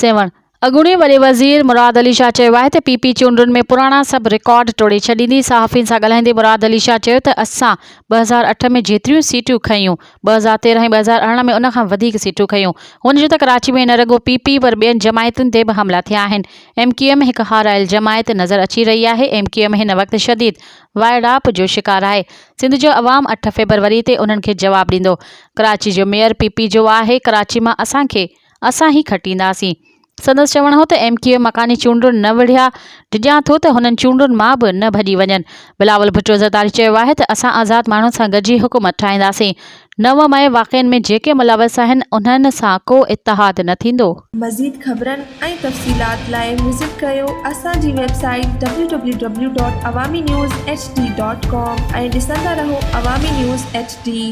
سيوهڻ، اڳوڻي وڏي وزير مراد علي شاهه چيو آهي ته پي پي چونڊن ۾ پراڻا سڀ رڪارڊ ٽوڙي ڇڏيندي، صحافين سان ڳالهائيندي مراد علي شاهه چيو ته اسان 2008 ۾ جيتريون سيٽون کنيون، 2013 ۽ 2018 ۾ ان کان وڌيڪ سيٽون کنيون. هن چيو ته ڪراچي ۾ نه رڳو پي پي پر ٻين جماعتن تي به حملا ٿيا آهن، ايم ڪيو ايم هڪ هارايل جماعت نظر اچي رهي آهي، ايم ڪيو ايم هن وقت شديد وائڙائپ جو شڪار آهي، سنڌ جو عوام اٺ فيبروري تي انهن کي جواب ڏيندو، ڪراچي جو ميئر پي پي جو آهي، ڪراچي مان اسان کي اسان ئي کٽينداسين. سندس چوڻ هو ته ايم ڪيو ايم مڪاني چونڊن نه وڙهيا، ڊڄان ٿو ته هنن چونڊن مان به نه ڀڄي وڃن. بلاول ڀٽو زرداري چيو آهي ته اسان آزاد ماڻهن سان گڏجي حڪومت ٺاهينداسين. 9 مئي واقعن ۾ جيڪي ملوث آهن انهن سان ڪو اتحاد نه ٿيندو. مزيد خبرن ۽ تفصيلات لاء وزٽ ڪريو اسان جي website W W W dot Awami news H D dot com ۽ ڏسندا رهو عوامي نيوز ايڇ ڊي.